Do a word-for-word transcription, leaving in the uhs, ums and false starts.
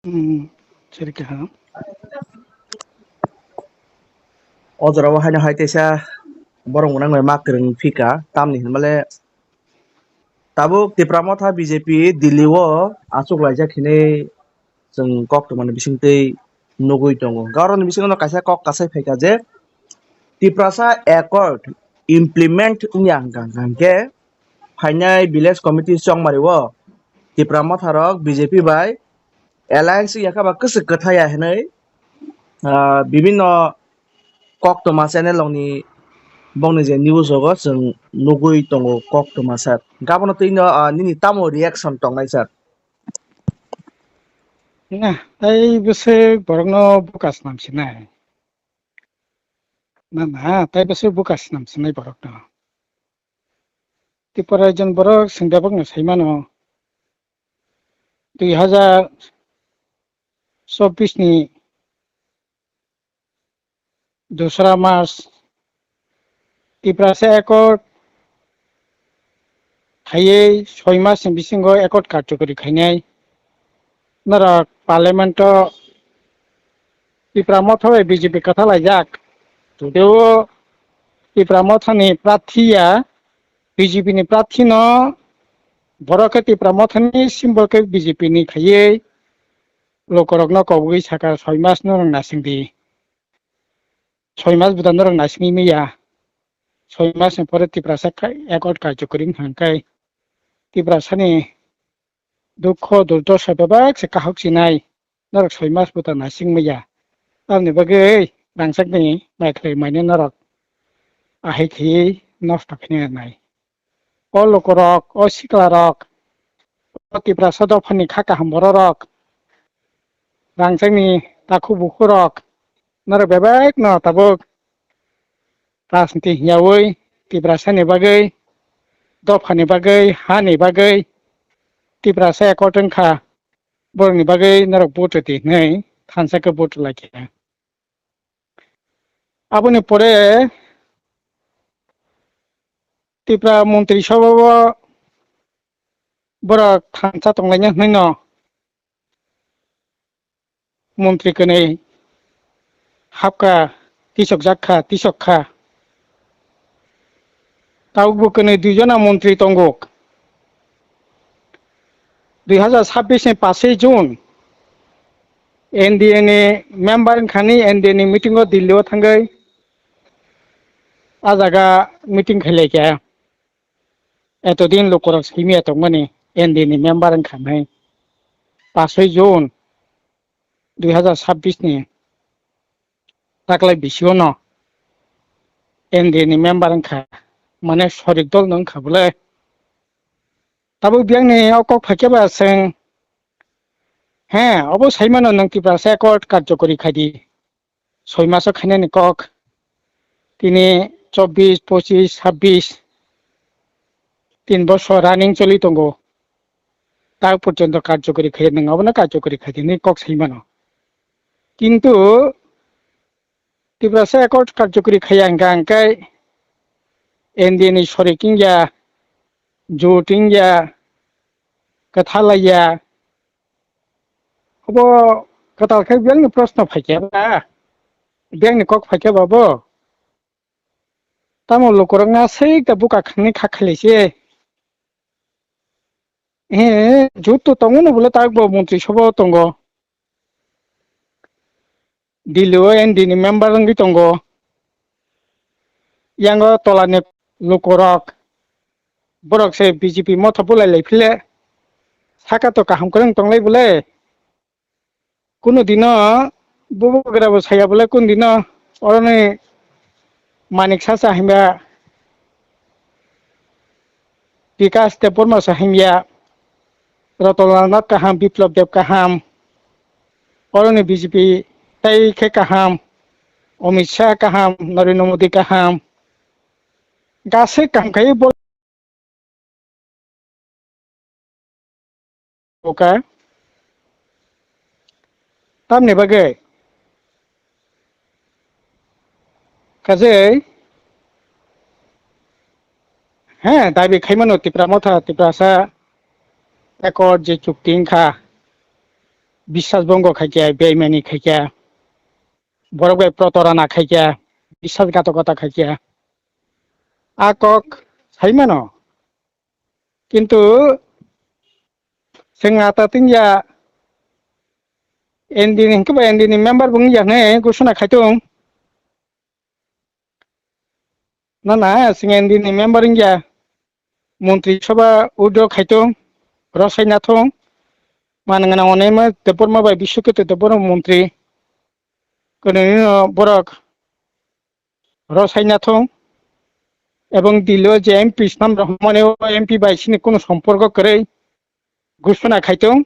Hmm, sirikha. O jora o haino hai teisa borok mwnang bai ma kwrwng phika, tamni hinmale tabuk Tipra Motha B J P Delhi o achuk laijak hinwi chwng koktwmani bisingtwi nugwi tongo. Gaurokni bisingo kaisa kok kasai phaikha je Tiprasa Accord implement wngya hwnkha hwnkha hwnkhe phainai village committee chongmari o Tipra Motha rok B J P bai alliance wngya khe ba kwchwk kwthaya hinwi, ah, bibinno koktwma channel rokni bongni je news rogo chwng nugwi tongo koktwma sir. Gabono twino, ah, nini tamo reaction tongnai sir? Na, tai bwswk borokno buka swnam sinai. Na, na, tai bwswk buka swnam sinai borokno. Tipra jon borok chwng bebakno sai mano. Dui hazar chobbish ni dosra March Tiprasa Accord khaiwi soi mas ni bisingo accord karjokori khainai. Norok parliament o Tipra Motha bai B J P kwthalaijak. Todeo Tipra Motha ni prarthi ya, B J P ni prarthi no borok khe Tipra Motha ni symbol khe B J P ni khaiwi lokorokno kobogwi sakha, soi mas norok nasing di. Soi mas bwtang norok nasingwi manya. Soi mas ni pore Tiprasa kha-, accord karjokori wngkha hwnkhe Tiprasa ni dukho durdosa bebak se kahok sinai. Norok soi mas bwtang nasing manya. Tamni bagwi rangchakni maikhlai maino norok ahai khaiwi nosto khaina nai. O lukurok, o siklarok, o Tiprasa dophani kha kaham bororok, rangchakni takhuk bukhurok, norok bebakno tabuk rajniti hwnyaui Tiprasani bagwi, dophani bagwi, hani bagwi Tiprasa accord wngkha, borokni bagwi norok vote rwdi hwnwi thansa khe vote rwlaikha. Aboni pore Tipra Montri Sabhao borok thansa tonglaina hwnwi no montri kwnwi hapkha, tisokjak kha, tisok kha. Tabukbo kwnwi dui jona montri tongo. Dui hazar sabbish ni paswi June N D A ni member wngkhani N D A ni meeting o Delhi o thangwi a jaga meeting khailai kha. Etodin lukurok simi tongmani N D A ni member wngkha hwnwi. Paswi June dui hazar sabbish ni taklai bisio no N D A ni member wngkha, mane sorik dol no wngkha bole. Tabuk biyang ni o kok phaikhe ba chwng, he, obo sai mano nwng Tiprasa accord karjokori khai di. Soi maso khainani kok. Tini chobbish, pochish, sabbish, tin bosor running choli tongo. Tak porjonto karjokori khai, nwng obono karjokori khai di hwnwi kok sai mano. Kintu Tiprasa accord karjokori khaiya hwnkha hwnkhe N D A ni sorik wngya, jot wngya, kwtha laiya. Obo kwtal khe biyangni proshno phaikhe ba, biyangni kok phaikhe ba bo. Tamo lukurokno aswk da buka khangni kha khailai se. He, jot to tongo no bole tak bo montri sabha o tongo. Delhi o N D ni member wngwi tongo. Yango tolani lukurok, borok se B J P motha bulai lai phile, saka to kaham kwrwng tonglai bole. Kunu dino bubagra bo saya bole, kunu dino oroni Manik Sacha himba, Bikash Debbarma sa himya, Ratan Lal Nath kaham, Biplab Deb kaham, oroni B J P tai khe kaham, Amit Shah kaham, Narendra Modi kaham, gasai kaham khai bo Oka. Tamni bagwi? Kajei? He, dabi khaimano Tipra Motha, Tiprasa accord je chukti wngkha. biswas bongo khaikha, beimani khaikha, borok bai protorana khaikha, biswasghatokota khaikha. A kok saimano. Kintu chwng ata tingya N D ni, hinkhe ba N D ni member bo wngya hwnwi gusuna khaitung. Nana chwng N D ni member wngya, montri sabha withdraw khaitung, rosai nathung, man gana onema Debbarma bai Biswakirti Debbarma montri, kwnwi no borok rosai nathung, ebong Delhi o je M P snam rok mane o M P bai sini kunu somporko kwrwi gusuna khaitung.